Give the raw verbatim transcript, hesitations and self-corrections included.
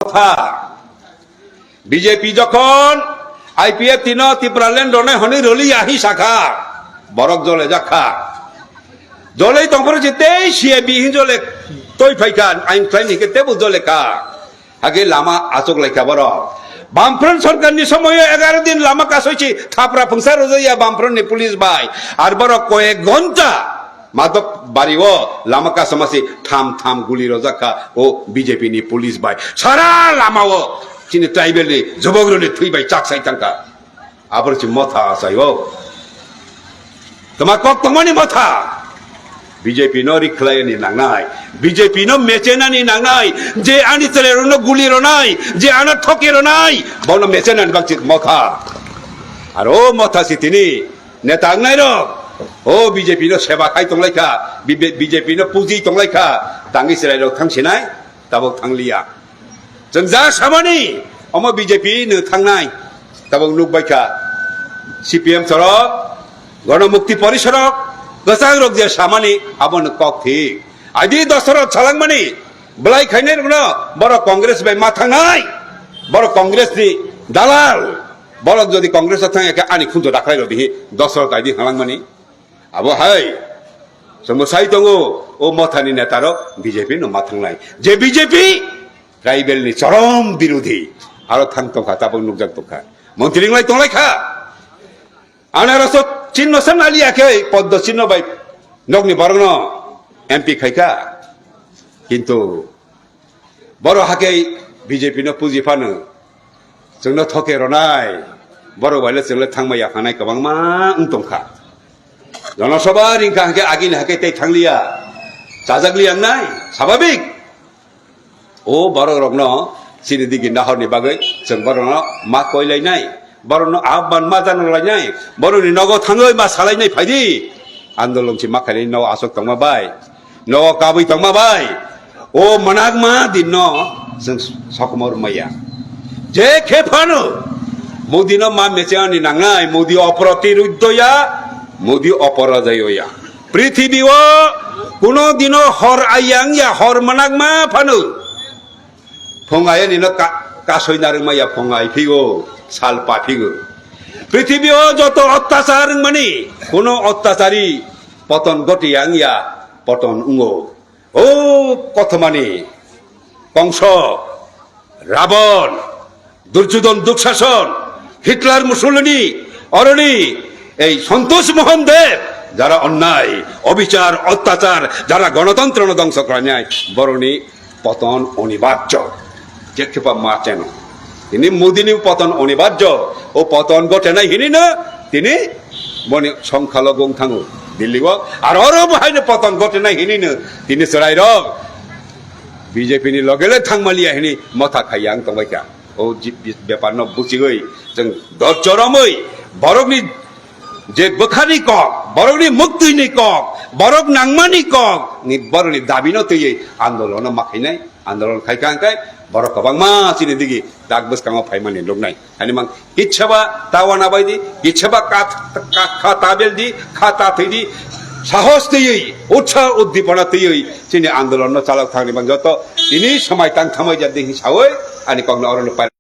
Motha. B J P jokhon I P F T no Tipraland ronai hwnwi rwliya hi sakha, borok jole jakha. Jolei tongphuru je tei C A B hin jole toi phaikha, ain khlaini hwnkhe tebo jole kha. Hage lama achuk laikha borok. Bamfront sorkarni somoyo egaro din lama kasoi si thapra phungsa rwjakya Bamfront ni police bai. Ar borok koyek ghonta Madhop bari o lama kasoma si tham tham guli rojak kha o B J P ni police bai. Sara lama o chini tribal ni jobok rok ni thwi bai chak sai tang kha. Aboro si motha achai o. Toma kok tongmani motha. B J P no rikhlai ni nangnai. B J P no mechena ni nangnai. Je ani chwrai rok no guli ronai. Je ano thoke ronai. Bono mechena ni bak si motha. Aro motha si tini. Neta wngnai rok, o B J P no seba khai tong lai kha, B J P no puji tong lai kha, tangwi chwrai rok thang sinai, tabuk thang liya. Chwng ja samani, omo B J P no thangnai, tabuk nuk bai kha. C P M sorok, Gono Mukti Porishad rok, kwchang rok je samani, abo no kok thik. Adi Dosarot salangmani, belai khainai rok no, borok Congress bai ma thangnai, borok Congress ni dalal. Borok jodi Congress o thang ya khe ani khunju dakhai rw dihi, Dosarot kaidi halangmani. Abo hai, chwngbo sai tongo, o mothani neta rok B J P no ma thangnai. Je B J P tribal ni chorom birodhi, aro thang tongkha, tabuk nukjak tongkha. Montri wnglai tonglai kha. Anaraso chinno san ali ya khe, poddo chinno bai nokni borok no M P khai kha. Kintu Borok hakhe B J P no puji phano, chwngno thoke ronai, borok bai le chwng le thangma yaphanai kwbangma wng tongkha. Jonosabha ringkha hwnkhe agini hakhe tei thangliya, chajak liya wngnai, sababik. O borok rokno chini digi nahorni bagwi chwng borokno ma koi lainai. Borokno ahban ma jano lainai, borokni nogo thangwi ma salainai phaidi. Andolon si ma khainai nogo aswk tongma bai, nogo kabwi tongma bai. O mwnakma dinno chwng sokomor maya. Je khe phano Modino ma mechengni nangnai, Modi oprotirodhya, Modi oporojoya. Prithibi o kuno dino hor ayang ya, hor mwnakma phano. Phungai ani no ka-, kasoi narwkma ya phungai phigo, sal pa phigo. Prithibi o joto ottachar wngmani, kuno ottachari poton goti ya wngya, poton wngo. O kothomani Kongso, Rabon, Duryodhon, Duksason, Hitler, Mussolini, oroni ei Santosh Mohan Deb, jara onnai, obichar, ottachar, jara gonotontrono dongso khlainai, boroni poton onibarjo. Jekhepa ma cheno. Tini Modini poton onibarjo. O poton gotenai hinino tini boni songkhalo gong thango Delhi o. Ar oro bo haino poton gotenai hinino tini chwrairok B J P ni logele thangmaliya hini motha khaiya ang tongbaikha. O ji-, bi-, beparno buchigwi chwng dor choromwi borokni je bwkhani kok, borokni muktwini kok, borok nangmani kok, ni borokni dabino twiwi andolono ma khainai, andolon khaikha hwnkhe borok kwbangma chini digi dak bwskango phaimani nuknai. Ani mang kitsaba tawana baidi, kitsaba ka, ka, kha tabel di, kha ta thwi di, sahos twiwi, utsa uddipona twiwi chini andolonno chalok thangni mang joto tini samai tang thamai jat di hinwi sawi ani kokno orono pai.